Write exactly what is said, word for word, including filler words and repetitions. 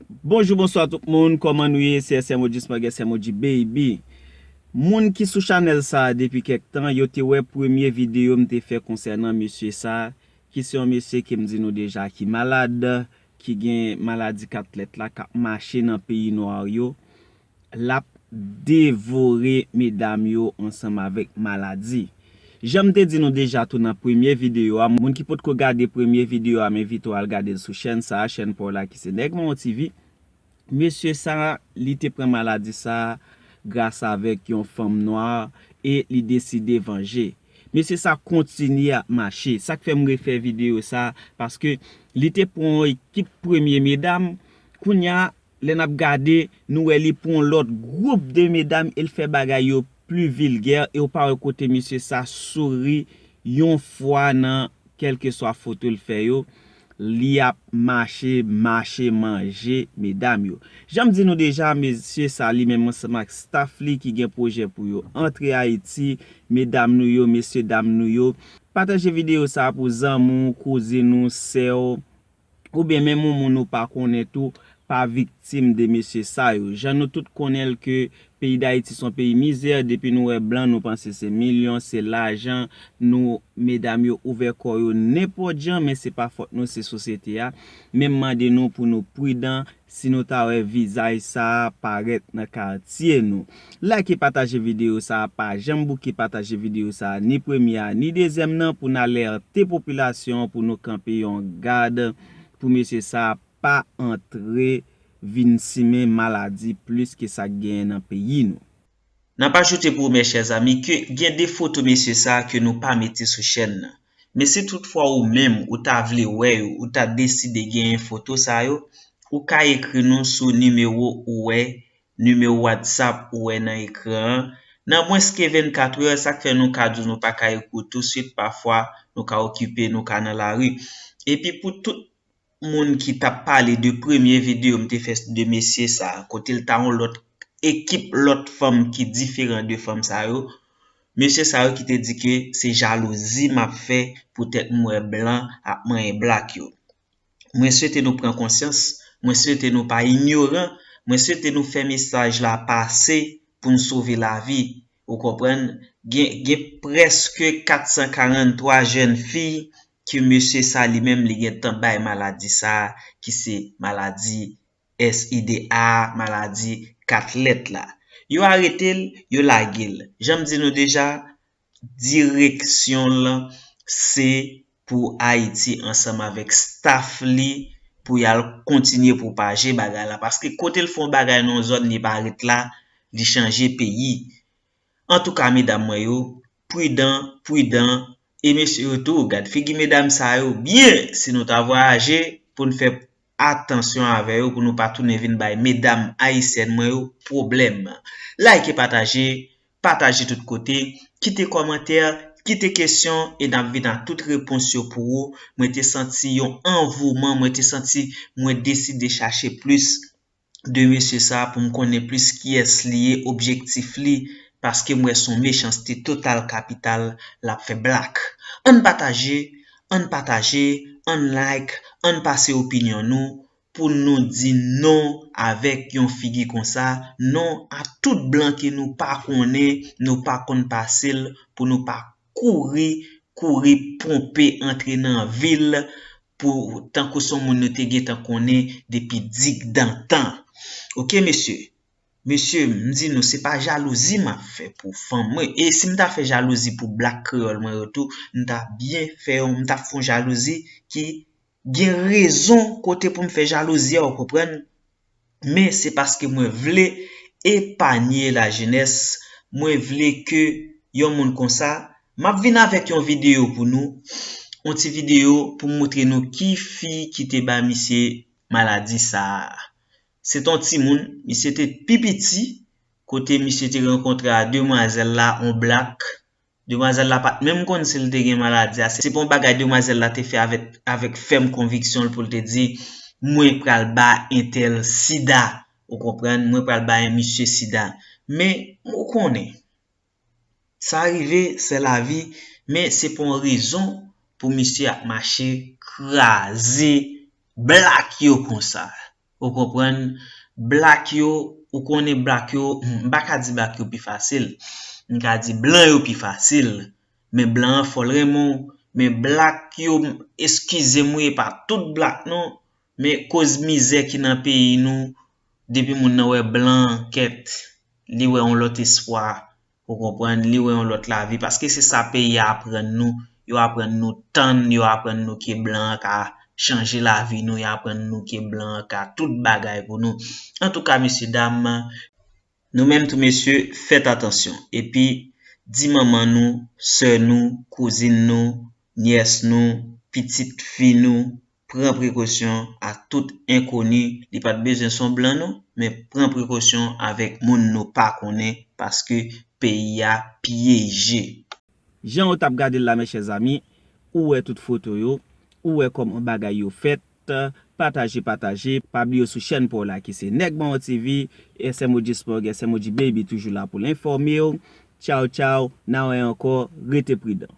Bonjou, bonswa tout moun, kòman nou ye? Se S M O G Smuggler, S M O G Baby. Moun ki sou chanèl sa a depi kèk tan, yo te wè premye videyo m te fè konsènan mesye sa a, ki se yon mesye ke m di nou deja ki malad, ki gen maladi kat lèt la, k ap mache nan peyi nwa yo. L ap devore medam yo ansanm avèk maladi. Jan m te di nou deja tou nan premye videyo a, moun ki potko gade premye videyo a, m envite w al gade l sou chèn sa a, chèn pa w la ki se Nèg Mawon T V. Mesye sa, li te pran maladi sa gras avèk yon fanm nwa e li deside vanje. Mesye sa kontinye ap mache. Sa k fè m refè videyo sa, paske li te pran yon ekip premye medam. Kounye a, lè n ap gade, nou wè li pran yon lòt gwoup de medam e l fè bagay yo pli vilgè e w pa wè kote mesye sa souri yon fwa nan kèlkeswa foto l fè yo. Li ap mache, mache manje medam yo. Jan m di nou deja, mesye sa li menm ansanm ak staff li ki gen pwojè pou yo antre Ayiti, medam nou yo, mesye dam nou yo. Pataje videyo sa a pou zanmi w, kouzin ou, sè w, oubyen menm yon moun ou pa konnen tou pa viktim de mesye sa yo. Jan nou tout konnen l ke peyi Dayiti se yon peyi mizè, depi nou wè blan nou panse se milyon, se lajan, nou medam yo ouvè kò yo nenpòt jan, men se pa fòt nou, se sosyete a. Men m mande nou pou nou pridan si nou ta wè vizaj sa a parèt nan katye nou. Like e pataje videyo sa a, pa janm bouke pataje videyo sa a, ni premye a, ni dezyèm nan, pou n alète popilasyon an pou nou kanpe yon gad pou mesye sa a pa antre vin simen maladi plis ke sa k genyen nan peyi nou. N ap ajoute pou ou, mes chers amis, ke gen de foto mesye sa a ke nou pa mete sou chèn nan. Men si toutfwa ou menm ou ta vle wè yo, ou ta deside genyen foto sa yo, ou ka ekri nou sou nimewo ou wè, nimewo WhatsApp ou wè nan ekran an. Nan mwens ke vennkat è, sa k fè nou ka di w nou pa ka ekri w tousuit, pafwa nou ka okipe, nou ka nan lari. Epi pou tout moun ki t ap pale de premye videyo m te fè de mesye sa, kote l ta yon lòt ekip, lòt fanm ki diferan de fanm sa yo, mesye sa yo ki te di ke se jalouzi m ap fè poutèt m wè blan ap manyen blak yo. Mwen swete nou pran konsyans, mwen swete nou pa inyoran, mwen swete nou fè mesaj la pase pou n sove lavi. Ou konprann? Gen, gen prèske kat san karant twa jèn fi ke mesye sa li menm li gentan bay maladi sa a, ki se maladi S I D A, maladi kat lèt la. Yo arete l, yo lage l. Jan m di nou deja, direksyon l se pou Ayiti ansanm avèk staff li pou y al kontinye pwopaje bagay la. Paske kote l fè yon bagay nan yon zòn, li pa ret la, li chanje peyi. Antouka, medam mwen yo, pridan, pridan, e mesye yo tou, gad figi medam sa yo byen, si nou ta vwayaje, pou n fè atansyon avè yo, pou nou pa tounen vin bay medam ayisyèn mwen yo pwoblèm. Like e pataje, pataje tout kote, kite kòmantè, kite kesyon, e n ap vin ak tout repons yo pou ou. Mwen te santi yon anvouman, mwen te santi mwen deside chache plis de mesye sa pou m konnen plis kiyès li ye, objektif li, paske m wè se yon mechanste total kapital l ap fè blak. Ann pataje, ann pataje, ann like, ann pase opinyon nou pou nou di non avèk yon figi konsa, non a tout blan ke nou pa konnen, nou pa konn pase l, pou nou pa kouri, kouri ponpe antre nan vil pou tankou se yon moun nou te gentan konnen depi digdantan. Oke, mesye? Mesye, m di nou, se pa jalouzi m ap fè pou fanm mwen. E si m ta fè jalouzi pou blak kreyòl mwen yo tou, m ta byen fè yon, m ta fè yon jalouzi ki gen rezon kote pou m fè jalouzi a, ou konprann? Men se paske mwen vle epanye lajenès, mwen vle ke yon moun konsa, m ap vin avèk yon videyo pou nou, yon ti videyo pou m montre nou ki fi ki te ba misye maladi sa a. Se t yon timoun, misye te pi piti, kote misye te rankontre a demwazèl la, yon blak. Demwazèl la pa t menm konn si l te gen maladi a. Se pa yon bagay demwazèl la te fè avèk, avèk fèm konviksyon l pou l te di, mwen pral ba entèl sida. Ou konprann? Mwen pral ba yon misye sida. Men, ou konnen, sa rive, se lavi, men se pa yon rezon pou misye ap mache kraze blak yo konsa. Ou konprann? Black yo, ou konnen black yo, hmm, m pa ka di black yo pi fasil. M ka di blan yo pi fasil. Men blan an fò l renmen w. Men black yo, eskize m wi, e pa tout black non. Men koz mizè ki nan peyi nou, depi moun nan wè blan an, kèt, li wè yon lòt espwa. Ou konprann? Li wè yon lòt lavi. Paske se sa peyi a aprann nou. Yo aprann nou tann, yo aprann nou ke blan an ka chanje lavi nou, yo aprann nou ke blan an ka tout bagay pou nou. Antouka, mesye dam, nou menm tou mesye, fèt atansyon. Epi, di manman nou, sè nou, kouzin nou, nyès nou, pitit fi nou, pran prekosyon ak tout enkoni. Li pa t bezwen se yon blan non, men pran prekosyon avèk moun nou pa konnen, paske peyi a pyeje. Jan w t ap gade l la, mes chers amis, ou wè tout foto yo, ou wè kòman bagay yo fèt, pataje, pataje, pa bliye sou chèn pa w la ki se Nèg Mawon T V, S M O G Sport, S M O G Baby toujou la pou l enfòme w. Tchaw, tchaw, n a wè ankò, rete pridan.